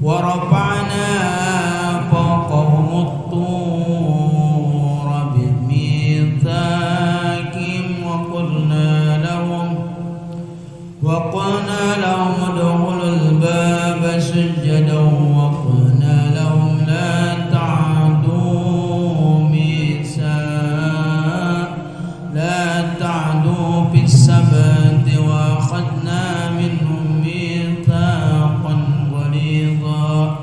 Wa rafa'na fawqahum at-tura bimitsaqihim wa qulna lahum udkhulul baba sujadan wa qulna lahum la ta'du la ta'du fis sabti wa akhadna minhum mitsaqan ghalidha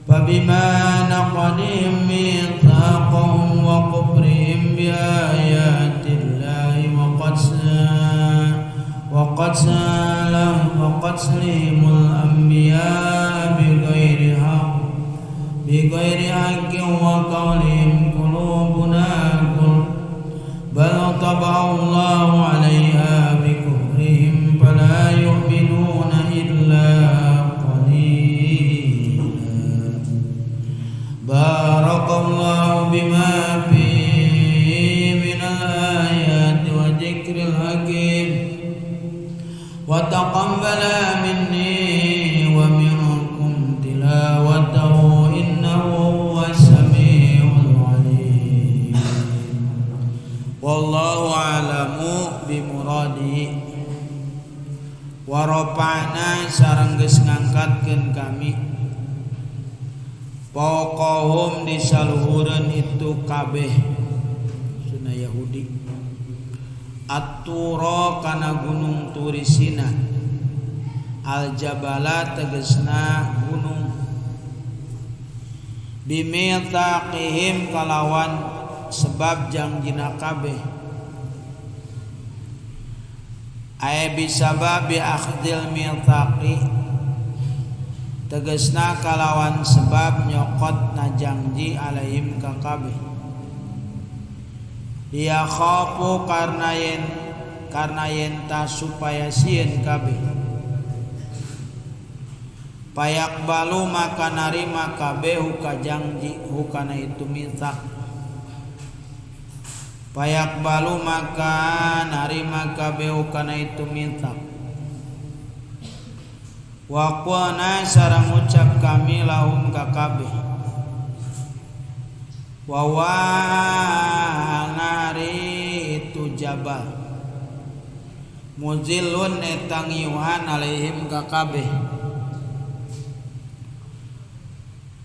fabima naqadihim mitsaqahum wa kufrihim bi ayatillahi wa qatlihimul anbiya bighairi haqqin wa qawlihim qulubuna gulf bal taba'allahu 'alaiha bikufrihim fala yu'minuna illa qalila. Barakallahu bima fihi minal ayati wa dzikril hakim wa taqabbala minni wa minkum tilawatahu innahu huwas samiul alim. Wallahu a'lamu bimuradihi. Wa rafa'na sareng geus ngangkatkeun kami fawqahum di saluhureun itu kabeh sunah Yahudi at-tura kana gunung Turisina al-jabala tegesna gunung bimitsaqihim kalawan sebab jangjina kabeh ay bisababi akhdil mitsaqi tegesna kalawan sebab nyokot na jangji alaihim ka kabeh dia khafu karena yen ta supaya sieun kabeh payak balu maka narima kabeh huka jangji hukana itu mitsak payak balu maka narima kabeh hukana itu mitsak wa qana sareng ucap kami lahum ka kabeh wa nari itu jabal muzillun eta ngiuhan alaihim ka kabeh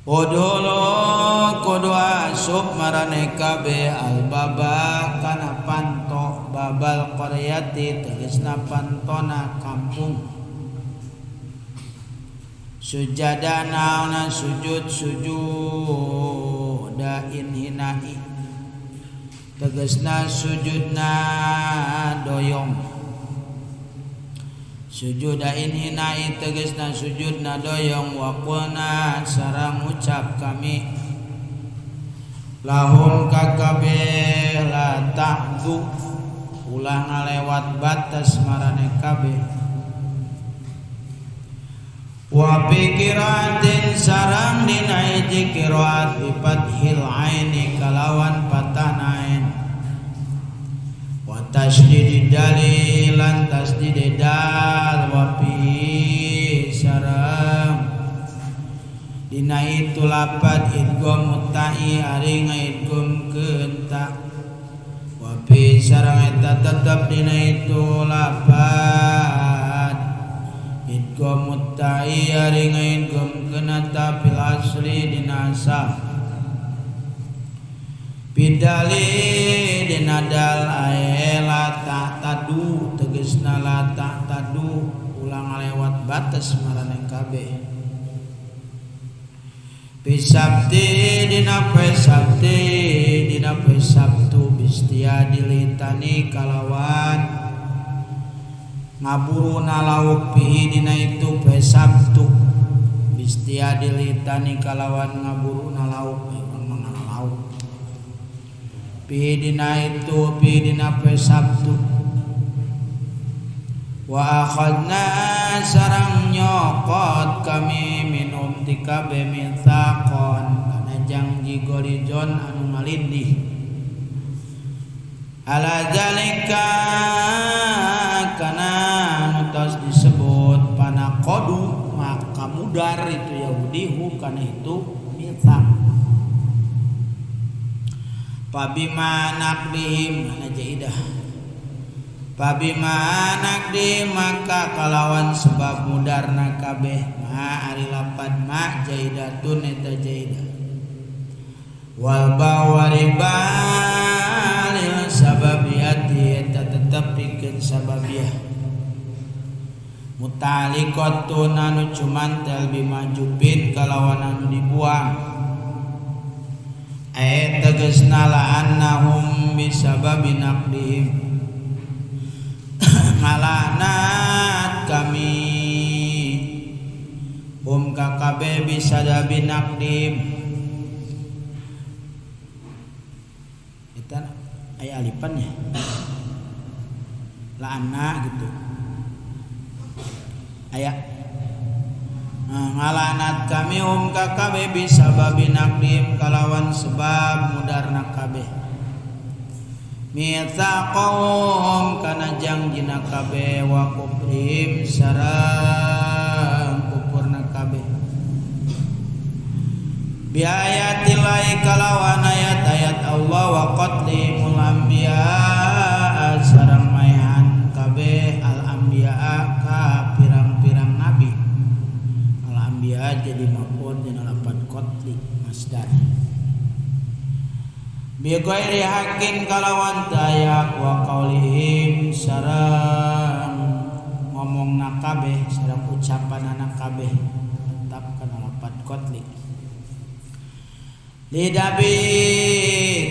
udhulu kudu asup marane kabeh albaba kana panto babal qaryati tegesna pantona kampung sujadana na sujud sujuda inhinai tegesna sujudna doyong sujuda inhinai tegesna sujudna doyong wa qulna sareng ucap kami lahum kabeh la ta'du ulah ngalewat batas marane kabeh wa bi qiraatin sarang dina hiji qiraat bi fathil aini kalawan patah ain wa tasydid dalilan tasydid dal wa fi sarang dina itu lapat idgham muta'i ari ngaidgham keun ta wa fi sarang eta tetep dina itu lapat idgham muta'i ari ngaidgham keuna ta fil asli dina asal bidali dina dal ae la ta'tadu tegesna la ta'tadu ulah ngalewat batas marane kabeh bisabti dina poe sabti dina poe Sabtu bistia dilitani kalawan ngaburuna lauk pihi dina itu poe Sabtu bistia dilitani kalawan ngaburuna lauk urang mah lauk pihi dina itu pihi dina poe Sabtu wa akhadna sareng nyokot kami minum ti kabeh mitsaqon kana janji gorizon anu malindih ala zalika kana anu tos disebut panaqadu maka maka mudar itu Yahudi hu kana itu mitsaq. Pabima naqdihim mana jaidah. Pabima naqdihim maka kalawan sebab mudarna kabeh ma ari lapad ma jaidatun eta jaidah. Wal bawariba lil sababiyati eta tetep pikeun sababiyah. Muta'alliqatun anu cumantel bimajubin kalawan anu dibuang. Ayat tegasna la'annahum bisababi naqdihim ngalaknat kami hum kakabe bisababi naqdihim. Eta aya alipan ya la'anna gitu aya ngalanat kami hum kakabe bisababi naqdihim kalawan sebab mudarna kabeh mitsaqahum kana jangjina kabeh wa kufrihim sareng kufurna kabeh biayatillahi kalawan ayat-ayat Allah wa qatlihimul anbiya sareng maehan kabeh al anbiya ka pirang-pirang nabi. Al-anbiya jadi maf'ul dina lapan qatli masdar. Bi ghairi haqqin kalawan dayak wa qaulihim sareng ngomongna kabeh sareng ucapanana kabeh tetap kana lapan qatli. Lidabi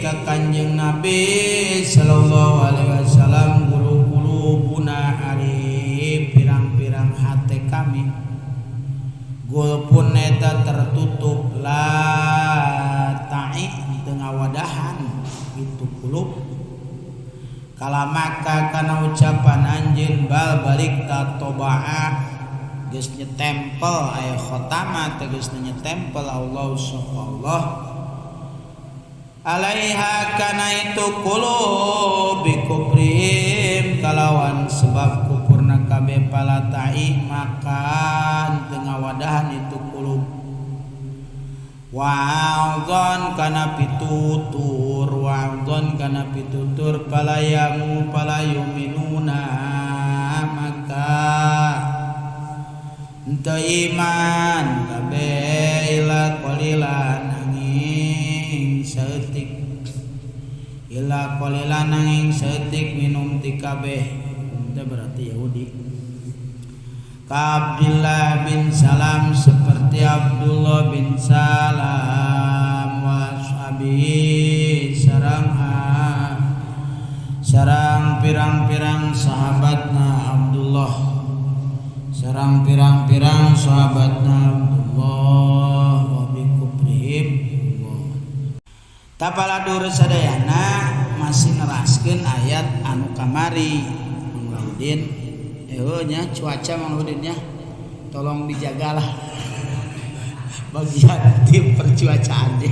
ka Kanjeng Nabi sallallahu alaihi wasallam gulu-gulu ari pirang-pirang hate kami. Gul pun eta tertutup la ta'i teu ngawadahan itu kulub kalamaka kana ucapan anjeun bal balik ta tobaa geus nyetempel aya khatama tegasna nyetempel Allah subhanahu alaiha kana itu kulub bikufrihim kalawan sebab kufurna kabeh pala ta'i maka teu ngawadahan itu kulub wa'adhan kana pitutur wa'adhan kana pitutur palayamu palayuminuna maka henteu iman kabeh ila qalilan nanging saeutik ila qalilan nanging saeutik minum ti kabeh teh berarti Yahudi. Ka Abdullah bin Salam seperti Abdullah bin Salam wa ashabi sarang pirang-pirang sahabatna Abdullah sarang pirang-pirang sahabatna Abdullah wa bi kufrihim Allah. Tapaladur sadayana masih neraskeun ayat anu kamari Mang Laudin. Nya cuaca Mang Udin nya tolong dijagalah bagian tim percuacaannya.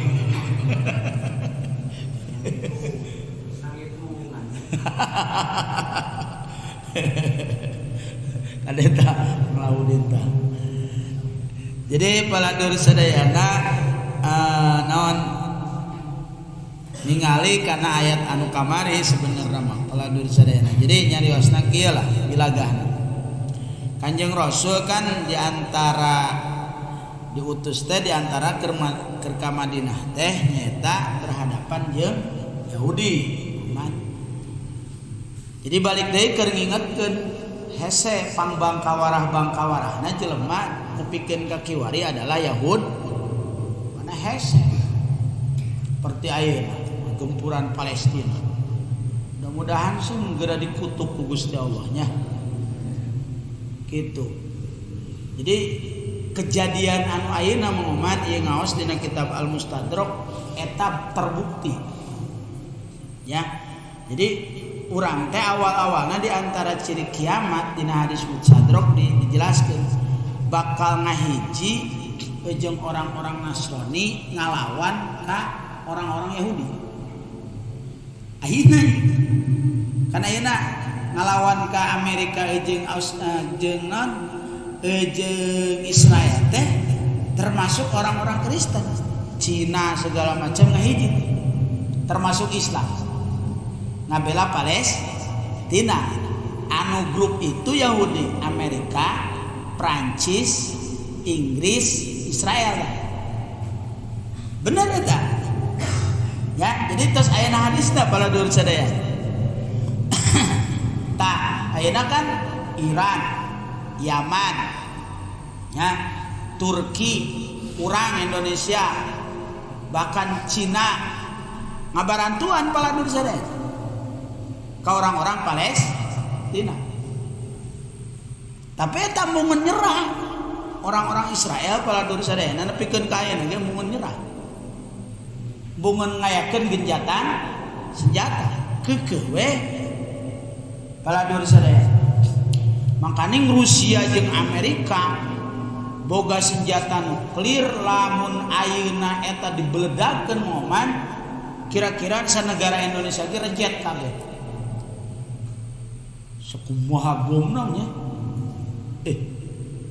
Kadeta Mang Udin tah. Jadi paladur sadayana naon ningali kana ayat anu kamari sebenarnya mah paladur sadayana. Jadi nyariosna kieu lah bilagahna. Kanjeng Rasul kan diantara diutus teh diantara keur ka Madinah teh nyaeta berhadapan jeung Yahudi. Jadi balik deui keur ngingetkeun hese pangbangkawarah bangkawarahna jelema nepikeun ka kiwari adalah Yahud. Mana hese seperti ayeuna gempuran Palestina. Mudah-mudahan sih segera dikutuk ku Gusti Allah nya. Gitu. Jadi kejadian anu ayeuna Mang ieu ngaos dina kitab Al-Mustadrak eta terbukti. Ya. Jadi urang teh awal-awalna di antara ciri kiamat dina hadis Mustadrak dijelaskeun bakal ngahiji jeung orang-orang Nasrani ngalawan ka orang-orang Yahudi. Ayeuna kan ayeuna ngalawan ka Amerika jeung jeung non Jeung Israel teh termasuk orang-orang Kristen, Cina segala macam ngahiji, termasuk Islam ngabela Palestina. Anu grup itu Yahudi, Amerika, Prancis, Inggris, Israel. Bener eta ya. Jadi terus ayeuna hadisna baladur sadaya. Tah ayeuna kan Iran, Yaman ya, Turki, urang Indonesia, bahkan Cina ngabarantuan baladur sadaya ke orang-orang Palestina. Tapi eta mun nyerah orang-orang Israel baladur sadaya nepikeun ka ayeuna ge mun nyerah, bungun ngayakeun genjatan senjata keukeuh we baladur sadaya. Makaning Rusia jeung Amerika boga senjata nuklir, lamun ayeuna eta dibeledakeun moman kira-kira sanegara Indonesia ge rejet kabeh. Sakumaha bomna nya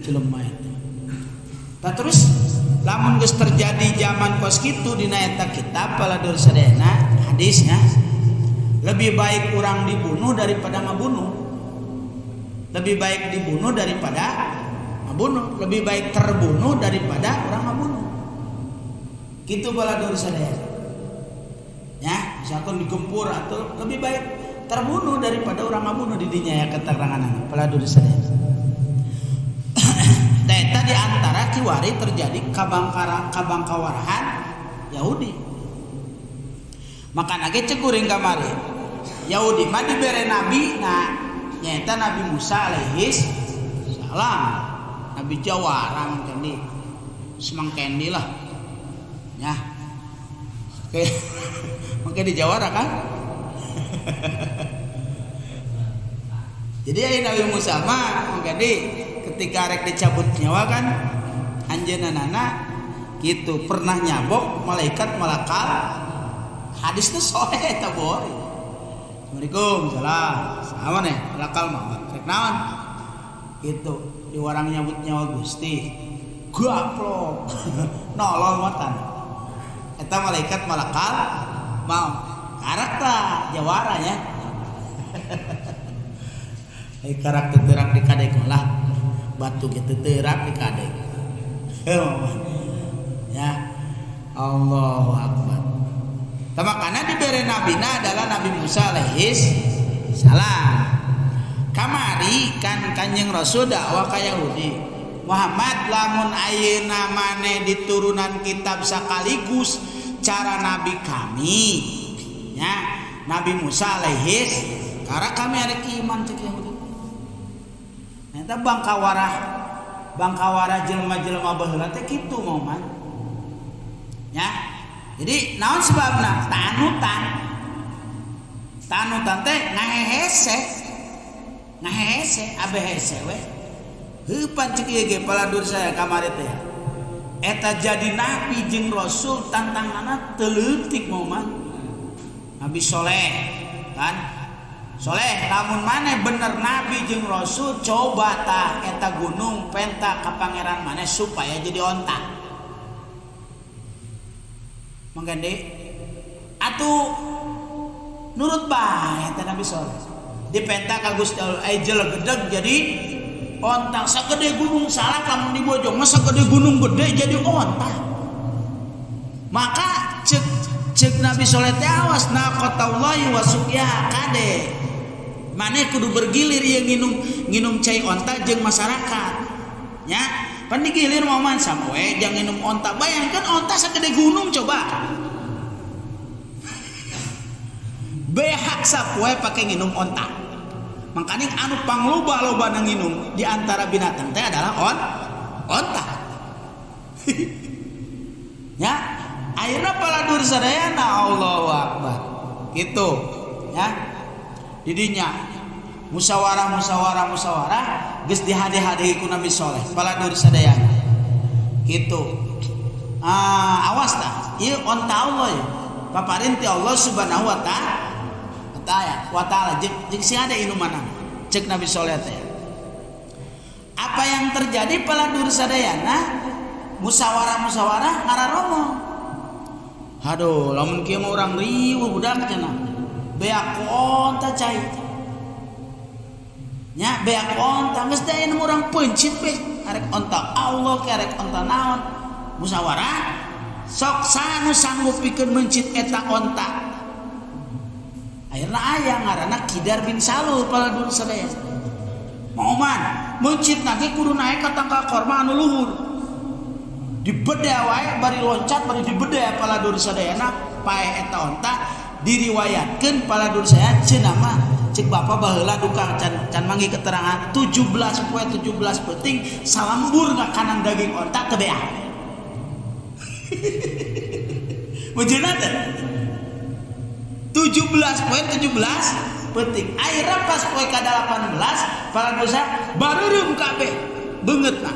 jelema eta. Tah terus lamun geus terjadi zaman kos kitu dina eta kitab baladur sadayana hadisnya, lebih baik urang dibunuh daripada ngabunuh. Lebih baik dibunuh daripada ngabunuh, lebih baik terbunuh daripada orang ngabunuh. Kitu baladur sadaya. Ya, misalkan digempur atau lebih baik terbunuh daripada orang ngabunuh di dinya ya keteranganna baladur sadaya. Tah eta di antara kiwari terjadi kabangkawarahan Yahudi. Makana ge cek kuring kamari, Yahudi mah dibere nabi nah nyaeta Nabi Musa alaihis salam, Nabi Jawara mangkendi, semangkendi lah ya. Oke, mangke di Jawara kan. Jadi aya Nabi Musa mah mangkendi ketika rek dicabut nyawa kan anjeunna gitu pernah nyabok malaikat malakal. Hadis teh sahih eta Bukhari. Assalamualaikum, salam. Sama nih, malakal maut. Rek naon? Gitu, di warang nyabut nyawa Gusti. Gaplok. Nolol matan. Eta malaikat malakal maut. Karakter jawara nya. Ai karakter terang di kadek lah. Batu gitu terang di kadek. Ya. Allahu akbar. Makanya diberi nabina adalah Nabi Musa alaihis salam. Kamari kan Kanjeng Rasul dakwah ka Yahudi. Muhammad lamun ayeuna maneh diturunan kitab sekaligus cara nabi kami ya, Nabi Musa alaihis karena kami ada iman cek Yahudi. Eta bangkawarah jelema-jelema baheula teh kitu moman. Ya. Jadi naon sebabna? Tanutan. Tanutan teh ngahehese. Ngahehese, abeh hese we. Heupan cek ieu ge paladur saya kamari teh. Eta jadi nabi jeung rasul tantanganna teu leutik moman. Nabi soleh kan? Soleh lamun maneh bener nabi jeung rasul coba tah eta gunung penta ka pangeran maneh supaya jadi onta. Manggande atuh nurut bae eta Nabi soleh. Dipenta ka Gusti Allah ai jelegedeg jadi onta sagede gunung Salak lamun dibojong mah sagede gunung gede jadi onta. Maka cek Nabi soleh teh awas naqatallahi wa suqya kade. Maneh kudu bergilir ieu nginum cai onta jeung masyarakat. Nya, pan digilir moman sama we jang nginum onta. Bayangkan onta sagede gunung coba. Behak sapoe pake nginum onta. Mangkaning anu pangloba-loba nginum di antara binatang teh adalah onta. Ya, akhirna paladur sadayana Allahu akbar. Gitu, ya. Didinya musyawarah geus dihade-hade ku Nabi soleh paladur sadayana. Gitu. Awas tah, ieu onta Allah ya. Paparin ti Allah Subhanahu wa ta'ala. Wa ta'ala jeung sing ada inumanna. Cek Nabi soleh teh. Apa yang terjadi paladur sadayana musyawarah-musyawarah ngararomo. Aduh, lamun kieu mah urang riweuh budak cenah. Beak onta cai. Nya beak onta geus da aya urang peuncit we arek onta Allah ke arek onta naon. Musyawarah sok sanu sanggup pikeun meuncit eta onta. Akhirna aya ngaranna Kidar bin Salul paladur sadayana. Mauman meuncit nage kudu naik ka tangkal korma anu luhur. Dibedea wae bari loncat bari dibedea paladur sadayana pae eta onta diriwayatkeun paladur sadayana cenah mah cek bapa baheula duka can manggih keterangan 17 poe 17 peuting salembur ngakanan daging onta teu beak. Mujurna teh 17 poe 17 penting. Akhirnya pas poe ka-18 para dosa bareureum kabeh beungeutna.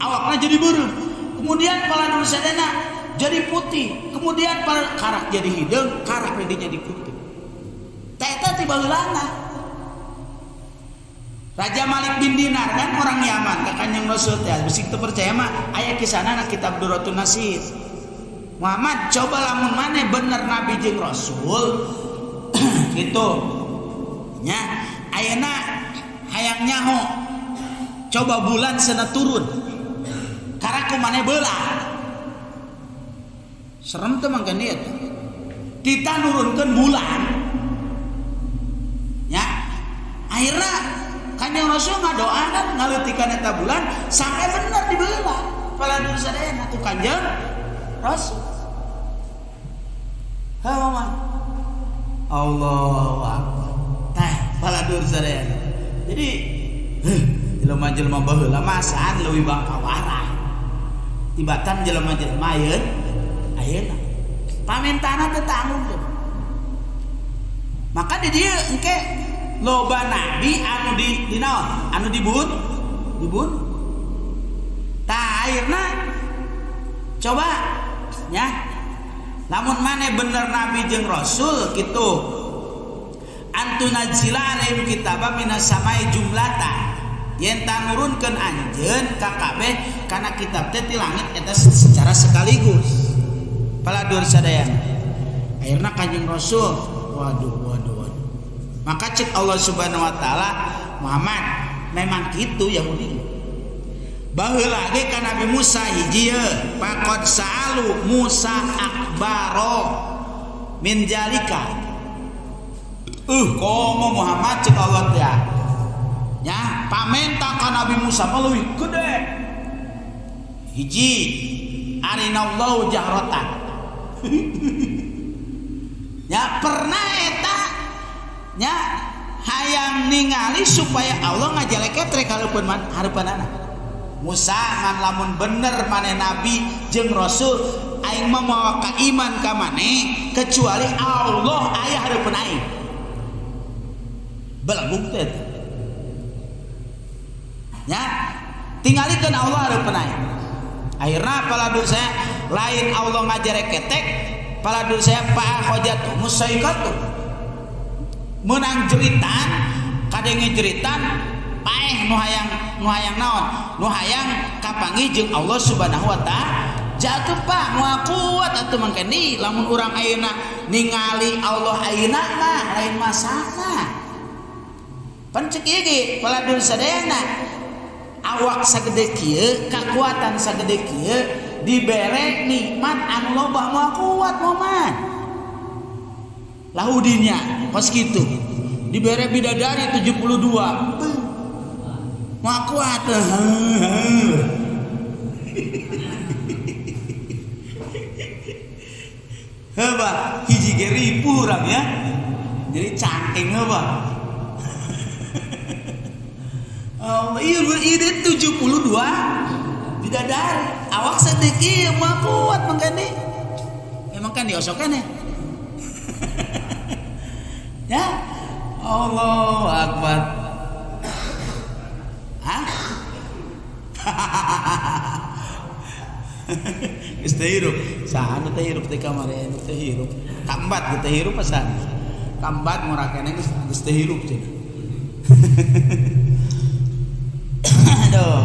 Awakna jadi beureum. Kemudian para dosa dana jadi putih. Kemudian para karak jadi hideung, karak dinya jadi putih. Tah eta ti baheulana. Raja Malik bin Dinar kan orang Yaman ka Kanjeng Rasul teh bisi teu percaya mah aya kisahna na kitab Durratun Nasir. Muhammad coba lamun maneh bener nabi jeung Rasul gitu nya ayeuna hayang nyaho coba bulan sena turun karaku maneh belah serem teu mangkan ieu teh tita nurunkeun bulan nya akhirna Kanjeng Rasul ngadoa kan ngaleutikan eta bulan sampai bener dibelah paladur sadayana ku Kanjeng Rasul. Ha mama Allahu Akbar. Tah paladur sadayana. Jadi jelema-jelema baheula masaan leuwih bangkawara. Tibatan jelema-jelema ayeuna ayeuna. Pamentana teh tanggung teh. Maka di dieu engke loba nabi anu di naon? Anu dibun. Tah akhirna coba nya lamun maneh bener nabi jeung rasul kitu antunazila alaihim kitaba minas samai jumlatan yen ta nurunkeun anjeun ka kabeh kana kitab teh ti langit eta secara sekaligus paladur sadayana. Akhirna Kanjeng Rasul waduh waduh waduh. Maka cek Allah Subhanahu wa taala Muhammad memang kitu Yahudi. Baheula ge ka Nabi Musa hiji ye faqad sa'alu Musa akbaro min jalika. Komo Muhammad cek Allah teh. Nya pamenta ka Nabi Musa mah leuwih gede. Hiji arinallahu jahratan. Nya pernah eta nya hayang ningali supaya Allah ngajaleketrek hareupeun hareupeunana. Musa ngan lamun bener maneh nabi jeung rasul aing mah mawa ka iman ka maneh kecuali Allah aya hareupeun aing. Belagung teh. Nya tingalikeun Allah hareupeun aing. Akhirna paladur saya lain Allah ngajareketek paladur saya fa akhajatu musaikatu. Menang jeritan kadenge jeritan paeh nu hayang naon nu hayang kapanggih jeung Allah Subhanahu wa taala jatuh pak moal kuat atuh mangkeni lamun urang ayeuna ningali Allah ayeuna mah lain masalah pan cek ieu ge paladur sadayana awak sagede kieu kakuatan sagede kieu dibere nikmat anu loba moal kuat moman lahudinya kos kitu dibere bidadari 72 moal kuat. Heuh hiji ge ripuh urang ya. Jadi cangking heuh. Allah ieu ide 72 bidadari. Awak saeutik ieu moal kuat mangkane. Emang kan diosokan ya. Ya. Allahu Akbar. Hah? Geus teu hirup. Saha nu teu hirup teh kamari nu teu hirup. Kambat ge teu hirup pasan. Kambat ngora keneh geus teu hirup cenah. Aduh.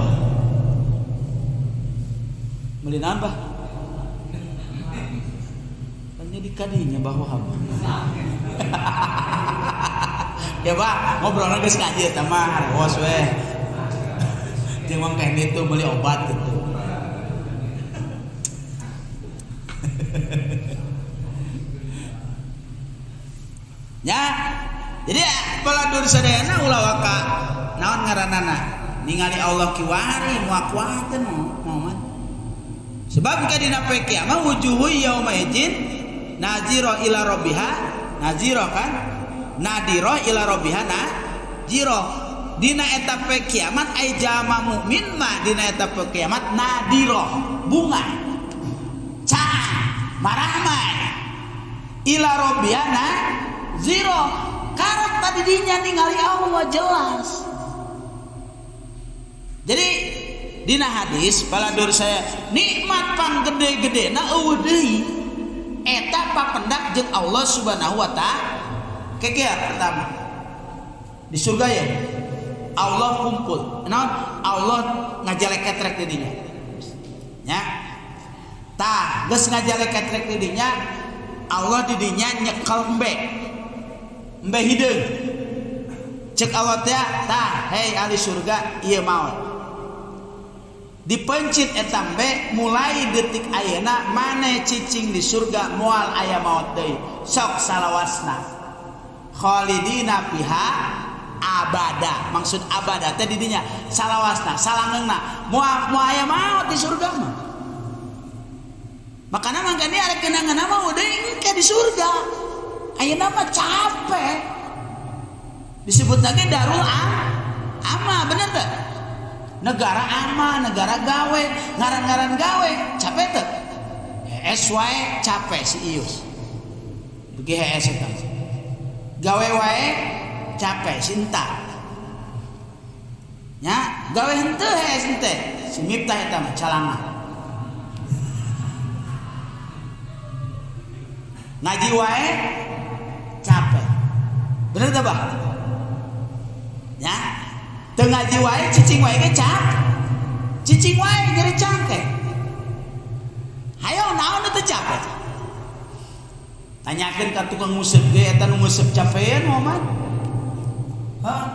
Meuli naon bah? Tanya di kadinya bahwa haba. Ya bah, ngobrolna geus ka dieu tah mah harewos we. Jeung Mang Kendi tuh beli obat gitu. Ya, jadi paladur sadayana ulah waka naon ngaranana ningali Allah kiwari moal kuateun Muhammad. Sebab ka dina poe kiamat wujuhu yauma idzin nazira ila rabbiha nazira kan nadira ila rabbiha nazira. Dina eta poe kiamat ai jalma mukmin mah dina eta poe kiamat nadira bunga caang marahmai ila rabbiha nazira. Karek tadi dinya ningali Allah jelas. Jadi dina hadis baladur saya nikmat pang gede-gede na eueuh deui eta papendak jeung Allah Subhanahu wa taala. Kekia pertama di surga ya Allah kumpul naon Allah ngajalek-ketrek di dinya nya tah geus ngajalek-ketrek di dinya Allah di dinya nyekel embe embe hideung cek Allah teh tah hei ahli surga ieu maot dipencit eta embe mulai detik ayeuna mane cicing di surga moal aya maot deui sok salawasna khalidina fiha abada. Maksud abada teh di dinya salawasna salangeungna moal aya maot di surga mah. Makana mangkane arek kenangan mah udah engke di surga ayeuna mah capek disebut lagi darul ama bener teh negara ama negara gawe ngaran-ngaran gawe capek teh hees wae capek si Ius begi hees eta gawe wae capek si entar nya gawe henteu hees henteu si Miftah eta mah calangah ngaji wae capek bener teh bah nya teu ngaji wae cicing wae ge capek cicing wae nyeri cangkeh hayo naon teu capek tanyakeun ka tukang nguseup ge eta nu nguseup capean Muhammad hah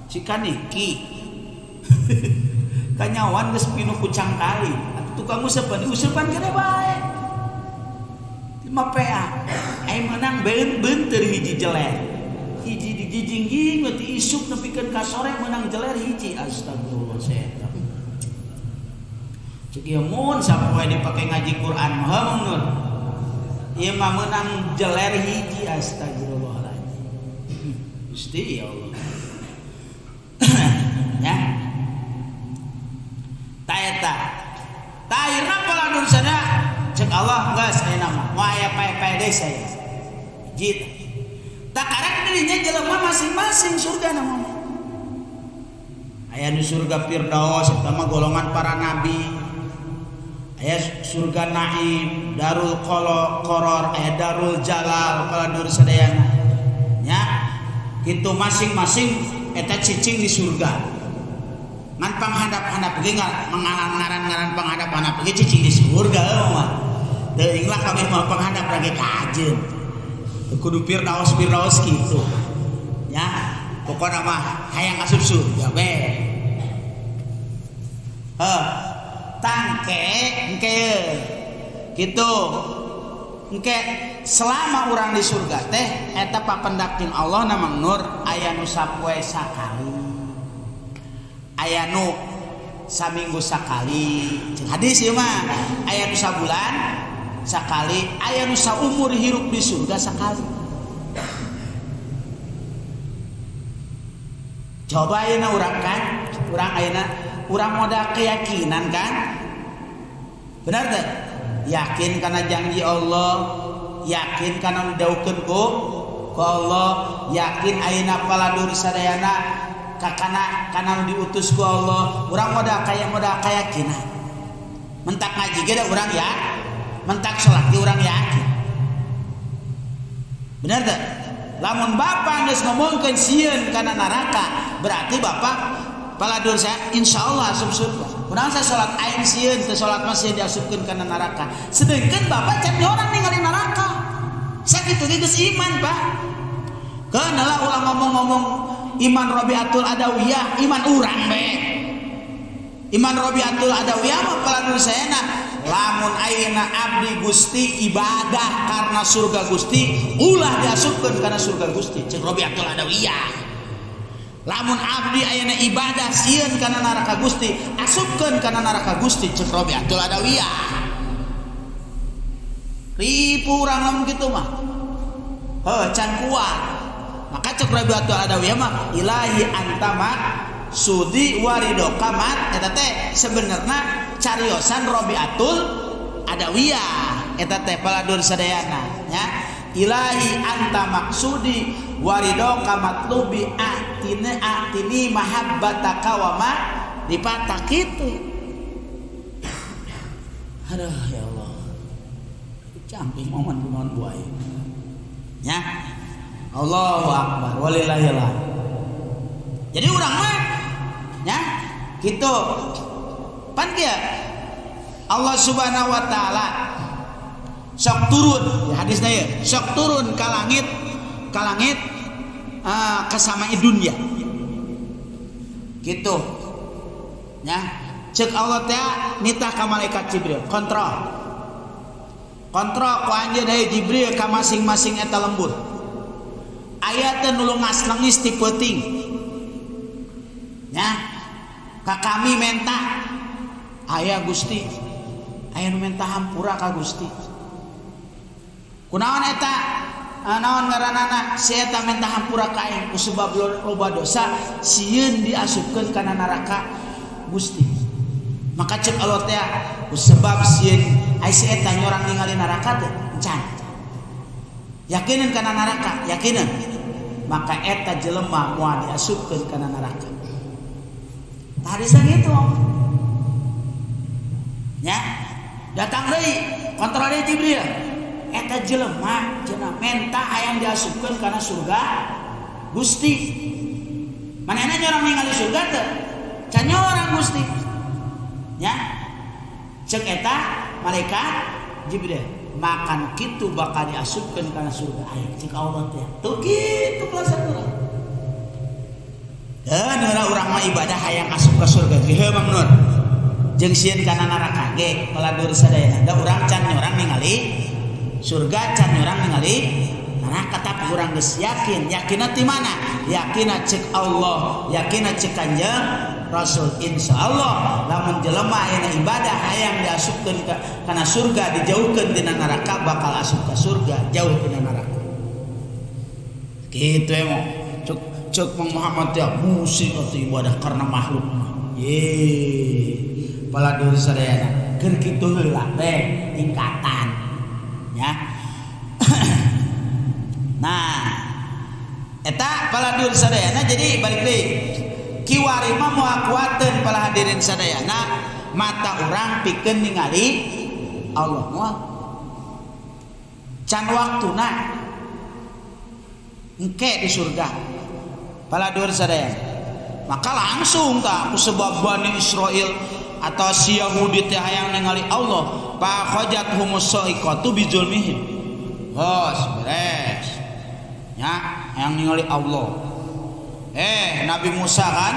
cikaniki kanyawan geus pinuh ku cangkali atuh tukang nguseupan diuseupan keneh bae 5 PA ai meunang beunteur hiji jeler hiji dijijingjing we ti isuk nepikeun ka sore meunang jeler hiji astagfirullah setan cek ieu mun sapoe dipake ngaji Quran mah mun nur ieu mah meunang jeler hiji astagfirullahaladzim Gusti ya Allah ya ta eta ta akhirna pola nur sana cek Allah geus ayeuna mah moal aya pae-pae deui saya hiji tak karek dirinya jelema masing-masing surga nama aya nu surga Firdaus eta mah golongan para nabi aya surga Naim Darul Qoror aya Darul Jalal kala nur sadayana nya kitu masing-masing eta cicing di surga ngan panghadap-hadap ge ngaran-ngaran panghadap-hadap ge cicing di surga mah teuing lah kabeh mah panghadap lagi kajeun kudu Firdaus Firdaus kitu nya pokona mah hayang asup surga we heuh tangke engke kitu engke selama urang di surga teh eta papendak jeung Allah namang nur aya nu sapoe sakali aya nu saminggu sakali jeung hadis ieu mah aya nu sabulan sakali aya nu saumur hirup di surga sakali. Coba ayeuna urang kan urang ayeuna urang modal keyakinan kan benar teh yakin kana janji Allah yakin kana didaukeun ku Allah yakin ayeuna paladur sadayana kakana kana diutus ku Allah urang modal kaya modal keyakinan mentak ngaji ge urang ya mentak salat ge urang yakin benar teh lamun bapak geus ngomongkeun sieun kana neraka berarti bapak Paladur saya insyaallah asup surga. Kunaon saya salat aing sieun teu salat mah sieun diasupkeun kana neraka. Sedengkeun bapak can orang ningali neraka. Sakitu ge geus iman, Pak. Keun lah ulah ngomong-ngomong iman Rabiatul Adawiyah, iman urang be. Iman Rabiatul Adawiyah mah paladur sayana lamun ayeuna abdi Gusti ibadah karena surga Gusti, ulah diasupkeun kana surga Gusti. Ceuk Rabiatul Adawiyah. Lamun abdi ayeuna ibadah sieun kana neraka Gusti, asupkeun kana neraka Gusti ceuk Rabiatul Adawiyah. Ribu urang lamun kitu mah. Heuh, can kuat. Maka ceuk Rabiatul Adawiyah mah ilahi anta sudi waridoka mat eta teh sebenarna cariosan Rabiatul Adawiyah eta teh paladur sadayana nya. Ilahi anta maksudi waridoka matlubi atine atini mahabbataka wa ma dipatak kitu. Aduh ya Allah. Camping momen kunaon buaya. Nya. Allahu akbar walillahillah. Jadi urang mah nya kitu. Pan kieu Allah Subhanahu wa taala sok turun ya hadisna ieu, sok turun ka langit, ka langit ka samai dunya. Gitu. Nya, ceuk Allah teh nitah ka malaikat Jibril, kontrol. Kontrol ku anjeun deui Jibril ka masing-masing eta lembur. Aya teh nu lungas lengis ti peuting. Nya, ka kami menta aya Gusti. Aya nu menta hampura ka Gusti. Kunaon eta? Naon ngaranana? Si eta menta hampura ka aing ku sebab loba dosa sieun diasupkeun kana neraka Gusti. Maka ceuk Allah teh ku sebab sieun ai si eta nyorang ningali neraka teh encan. Yakinin kana neraka, yakinin. Maka eta jelema moal diasupkeun kana neraka. Hadisnya gitu. Ya, datang deui kontrol deui Jibril. Eta jelema cenah menta hayang diasupkeun kana surga Gusti. Manehna nyorang ningali surga teu? Can nyorang Gusti. Ya. Ceuk eta malaikat Jibril, makan kitu bakal diasupkeun kana surga aya. Ceuk Allah teh. Tuh kitu kelas urang. Dan urang mah ibadah hayang asup ka surga ge heuh Mang Nur. Jeung sieun kana neraka ge paladur sadayana. Da urang can nyorang ningali surga, can nyorang ningali neraka, tapi urang geus yakin. Yakinna ti mana? Yakinna ceuk Allah, yakinna ceuk Kanjeng Rasul. Insyaallah lamun jelema ayeuna ibadah hayang diasupkeun kana surga, dijauhkeun tina neraka, bakal asup ka surga, jauh tina neraka. Kitu emang. Cek Mang Muhammad ya musik atau ibadah karena makhluk mah. Ye, paladur sadayana keur kitu heula teh tingkatan ya. Nah, eta paladur sadayana jadi balik deui. Kiwari mah moal kuateun pala hadirin sadayana mata urang pikeun ningali Allah moal. Can waktuna engke di surga. Paladur sadayana. Maka langsung ka ku sebab Bani Israel atau si Yahudi teh hayang ningali Allah, fa khajat humus sa'iqatu bizulmihim. Hos beres. Nya hayang ningali Allah. Nabi Musa kan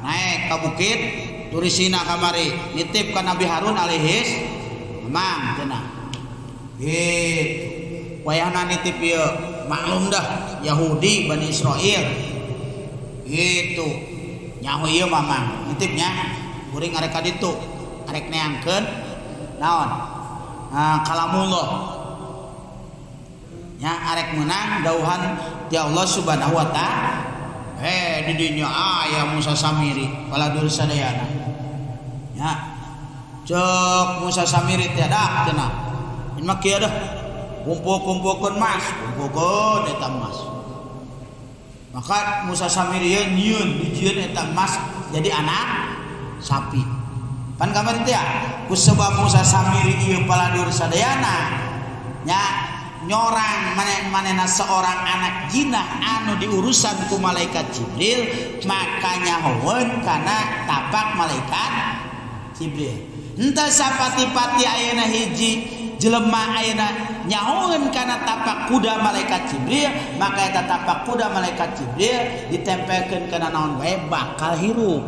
naik ka bukit Turisina kamari nitip ka Nabi Harun alaihis salam cenah. Gitu. Wayahna nitip ieu maklum dah Yahudi Bani Israel. Gitu. Nyaho ieu mamang nitipnya kuring arek ka ditu arek neangkeun naon? Kalamullah. Nya arek meunang dauhan ti Allah Subhanahu wa taala. Di dinya aya Musa Samiri paladur sadayana. Nya. Ceuk Musa Samiri teh dak cenah. Ini mah kieu dah. Kumpul-kumpulkeun mas, kumpulkeun eta emas. Maka Musa Samiri ieu nyieun dijieun eta emas jadi anak sapi. Pan kamari teh ya, ku sebab Musa Samiri ieu paladur sadayana nya nyorang manehna seorang anak jinah anu diurusan ku malaikat Jibril, maka nyahoeun kana tapak malaikat Jibril. Henteu sapati-pati ayeuna hiji jelema ayeuna nyahoeun kana tapak kuda malaikat Jibril, maka eta tapak kuda malaikat Jibril ditempelkeun kana naon wae bakal hirup.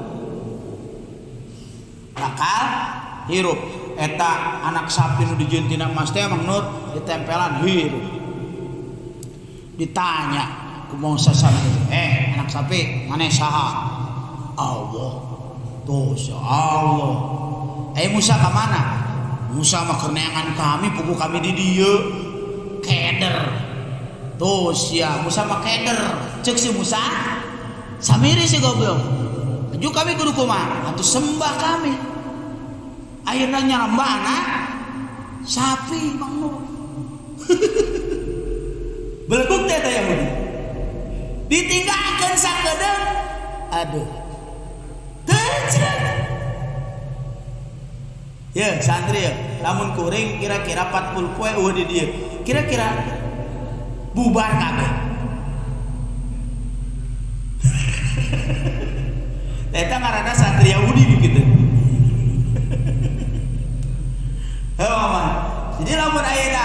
Bakal hirup. Eta anak sapi nu dijieun tina emas teh Mang Nur ditempelan hirup. Ditanya ku Musa sampe, anak sapi maneh saha? Allah. Tuh ya Allah. Musa ka mana? Musa mah keur neangan kami, pugu kami di dieu. Keder. Tuh sia, Musa mah keder. Ceuk si Musa, samiri si goblok. Aju kami kudu kumaha? Atuh sembah kami. Akhirnya nyarembah anak sapi Mang Nur. Beleguk teh teh Yahudi. Ditinggalkeun sakedeung. Aduh. Teu. Ya santri ya, lamun kuring kira-kira 40 poe eueuh di dieu. Kira-kira bubar kabeh. Eta ngaranna santri Yahudi gitu. Heuh mama. Jadi lamun ayeuna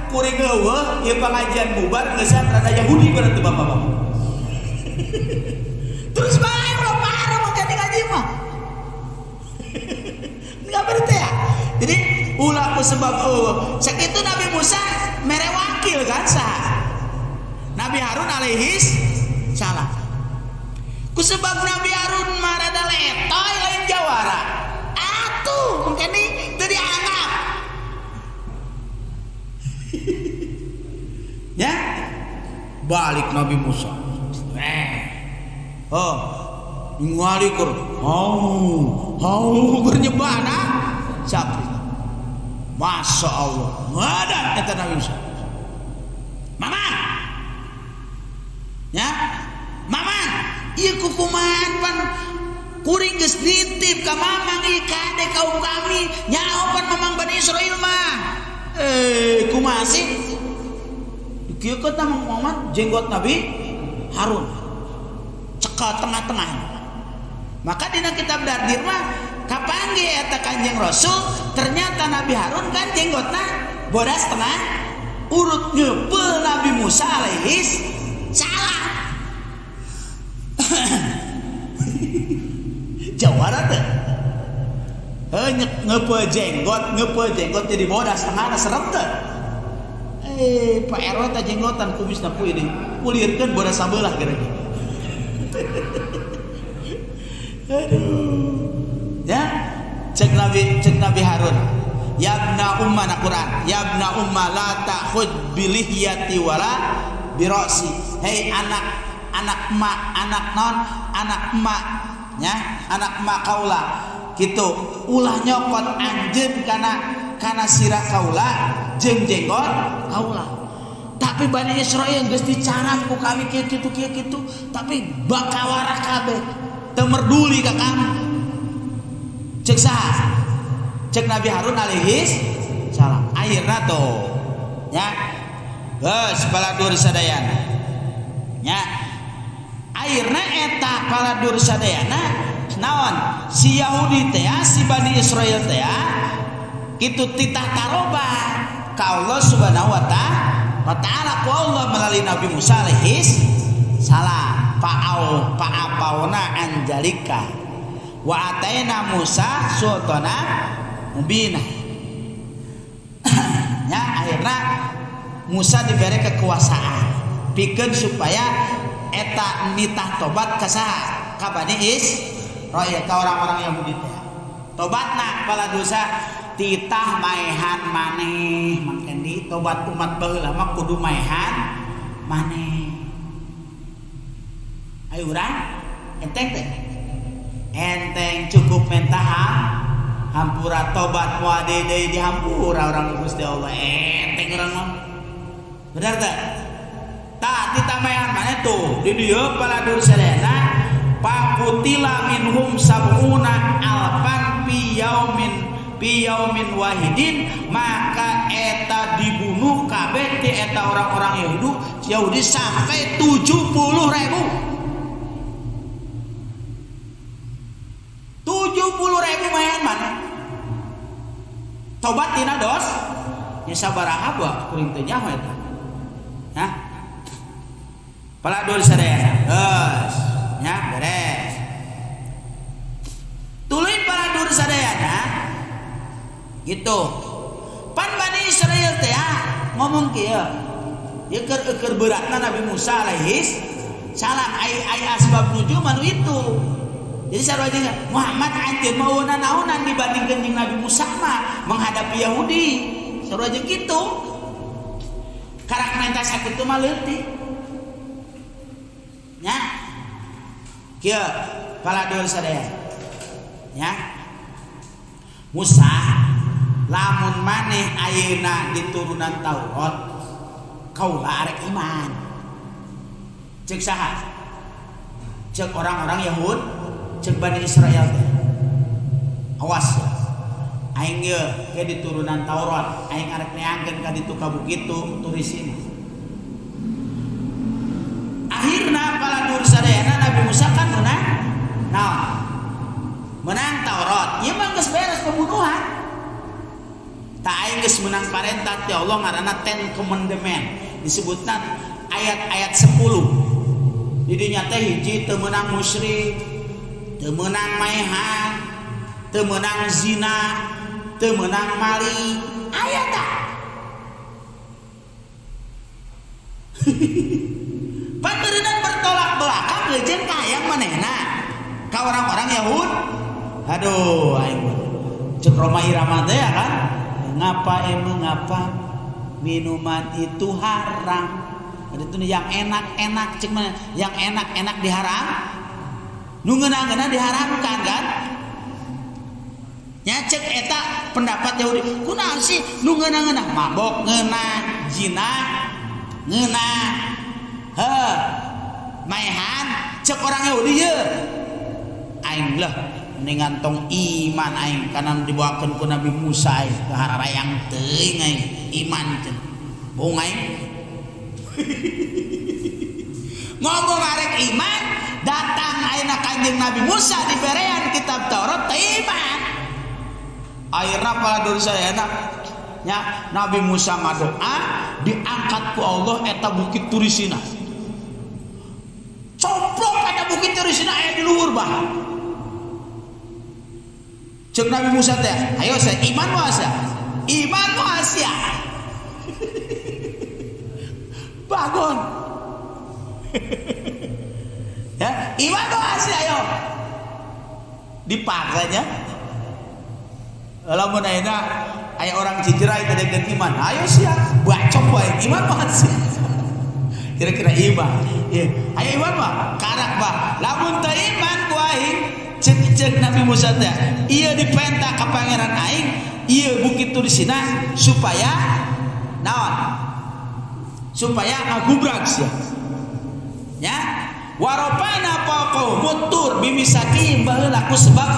kuring eueuh ieu pangajian bubar geus rada Yahudi berarti bapak-bapak. Terus bae parah mah jadi ngaji mah. Enggak berarti ya. Jadi ulah ku sebab eueuh. Sakitu Nabi Musa mere wakil kan saha? Nabi Harun alaihis salam. Ku sebab Nabi Harun mah rada letoy lain jawara. Atuh mungkin teu dianggap. Ya, balik Nabi Musa. Oh, ningali keur hau keur nyembah anak sapi. Masya Allah, ngadan eta Nabi Musa. Maman, ya, maman, ieu kukumahan pan kuring geus nitip ka mamang ieu kade kaum kami nyaho pan mamang Bani Israil mah. Kumaha sih? Dikieukeun tah Mang Muhammad jenggot Nabi Harun. Cekal tengah-tengah. Maka dina kitab Dardir mah kapanggih eta Kanjeng Rasul, ternyata Nabi Harun kan jenggotna bodas tengah urut ngepeul Nabi Musa alaihis salam. Jawara teh. Heuh ngepeul jenggot jadi bodas tengahna serem teh. Pak RW teh jenggotan kumisna ku ini. Kulirkeun bodas sabelah gara-gara. Aduh. Ya, cek Nabi Harun. Yabna umma na Quran. Yabna umma la ta'khud bilihyati wala birasi. Hei anak emak, anak non, anak emak, ya, anak emak kaula. Gitu. Ulah nyokot anjeun kana sirah kaula jeung jenggot kaula. Tapi Bani Israil geus dicarang ku kami kieu kitu kieu kitu, tapi bakawara kabeh. Teu merduli ka kami. Cek saha? Cek Nabi Harun alaihis salam. Akhirna tuh ya. Geus baladur sadayana. Ya. Akhirna eta baladur sadayana naon? Si Yahudi teh, si Bani Israil teh kitu titah taroba ka Allah Subhanahu wa ta'ala ku Allah melalui Nabi Musa alaihis salam. Fa'au fa'apauna anjalika wa ataina Musa sultana mubina. Ya, akhirnya Musa diberi kekuasaan pikeun supaya eta nitah tobat ka saha? Ka Bani Israil, ka orang-orang Yahudi teh. Tobatna bala dosa titah maehan maneh, mangkendi tobat umat baheula mah kudu maehan maneh. Ayo urang enteng teh. Enteng cukup mentah hampura tobat moal deui dihampura urang Gusti Allah. Enteng urang mah. Bener teh? Tah ditamaehan maneh tuh di dieu paladur sadayana pakutila minhum sab'una alfan fi yaumin Fi yaumin wahidin maka eta dibunuh kabeh ti eta orang-orang Yahudi sampai 70.000. 70.000 mayan mana? Tobat tina dos nya sabaraha buah kuring teu nyaho eta. Hah? Pala dul sadayana. Geus, nya beres. Tuluy para dur sadayana gitu. Pan Bani Israel teh ngomong kieu. Ieu keur beratna Nabi Musa alaihis salam ai asbab nuzul manu itu. Jadi sarua jeung Muhammad anjeun mah naonan dibandingkeun jeung Nabi Musa mah menghadapi Yahudi. Sarua jeung kitu. Karak menta sakitu mah leutik. Nya. Kieu pala dul sadaya. Nya. Musa lamun maneh ayeuna diturunan Taurat kaula arek iman. Ceuk saha? Ceuk orang-orang Yahud, ceuk Bani Israel teh. Awas ya. Aing ye ke diturunan Taurat, aing arek neangkeun ka ditu ka bukit turisina. Akhirna pala dur sadayana Nabi Musa kan menang. Naon? Menang Taurat. Ieu mah geus beres pembunuhan. Tak aing geus menang parentah ti Allah ngaranna Ten Commandment. Disebutna ayat-ayat 10. Di dinya teh hiji teu meunang musyrik, teu meunang maehan, teu meunang zina, teu meunang maling. Aya tah. Pandeureunan bertolak belakang jeung ka hayang manehna ka orang-orang Yahud. Aduh aing ceuk Roma Irama teh ya kan. Mengapa mengapa minuman itu haram? Ada tuh yang enak-enak cek mana? Yang enak-enak diharam, nu ngeunah-ngeunah diharamkan kan? Nya cek eta pendapat Yahudi. Kunaon sih nu ngeunah-ngeunah? Mabok ngeunah, zina ngeunah, heuh, maehan cek orang Yahudi ye. Aing lah mendingan tong iman aing kana dibawakeun ku Nabi Musa aing ka hararayang teuing aing iman teh. Bohong aing. Ngomong arek iman datang ayeuna Kanjeng Nabi Musa diberean kitab Taurat teu iman. Akhirna pala dul sadayana nya Nabi Musa ngadoa diangkat ku Allah eta bukit Turisina. Coplok eta bukit Turisina aya di luhur bah. Ceuk Nabi Musa teh, ayo saya iman moal sia. Iman moal sia. Bangun. Ya, iman moal sia ayo. Dipaksanya. Lamun ayeuna aya orang Cijerai teh dekeun iman, ayo sia, bacok wae iman moal sia. Kira-kira iman. Ye, ayo iman mah karak bah. Lamun teu iman ku aing cek Nabi Musa teh, ieu dipenta ka pangeran aing, ieu bukit Turisina supaya naon? Supaya ngagubrag sia. Nya, waropana faqahum tur bimisaki baheula ku sebab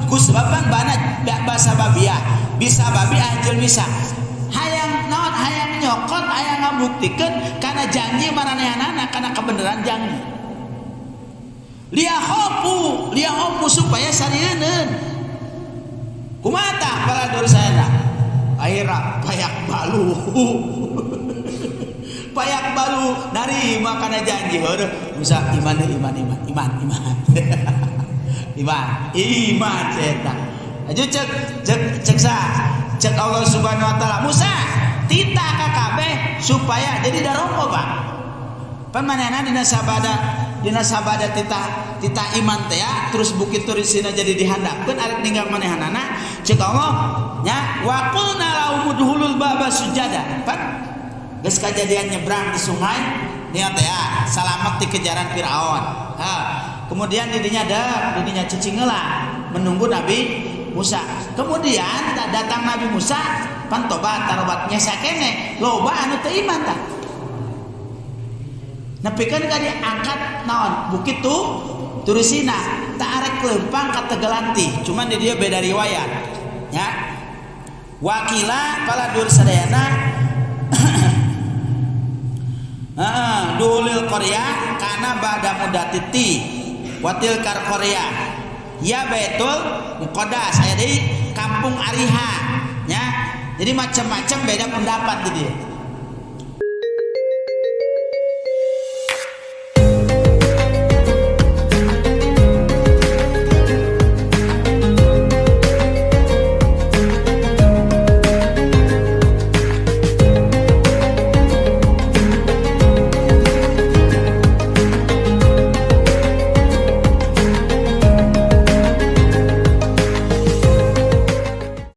ku sebaban bana bahasa babia, bisa babi anjeun bisa. Hayang naon? Hayang nyokot, hayang ngabuktikeun kana janji maranehanana kana kebenaran janji. Liahopu supaya sarieun. Kumaha tah para dorsana? Akhirna payak balu. Payak balu narima kana janji heueuh. Musa iman iman iman iman iman. Iman iman eta. Aju cek cek cek sa. Cek Allah Subhanahu wa taala Musa titah ka kabeh supaya jadi darombo Pak. Pan manehna dina sabada titah titah iman teh ya, terus bukit Turisina jadi dihandapkeun arek ninggal manehanana cek Allah nya wa qulna lahum udkhulul baba sujada. Pan geus kajadian nyebrang di sungai nia teh ya, salamet di kejaran Firaun. Ha, kemudian didinya ada didinya cicing heula menunggu Nabi Musa. Kemudian datang Nabi Musa pan tobat tarobat nyesa kene loba anu teu iman tah. Nepikeun ka diangkat naon bukit tu Turisina tak arek lempang ka Tegalantih, cuman di dia beda riwayat ya. Wakila pala dur sadayana heeh dulil Korea kana ba'da mudatiti watil kar Korea ya Baitul Muqaddas aya deui kampung Ariha nya. Jadi macam-macam beda pendapat di dia.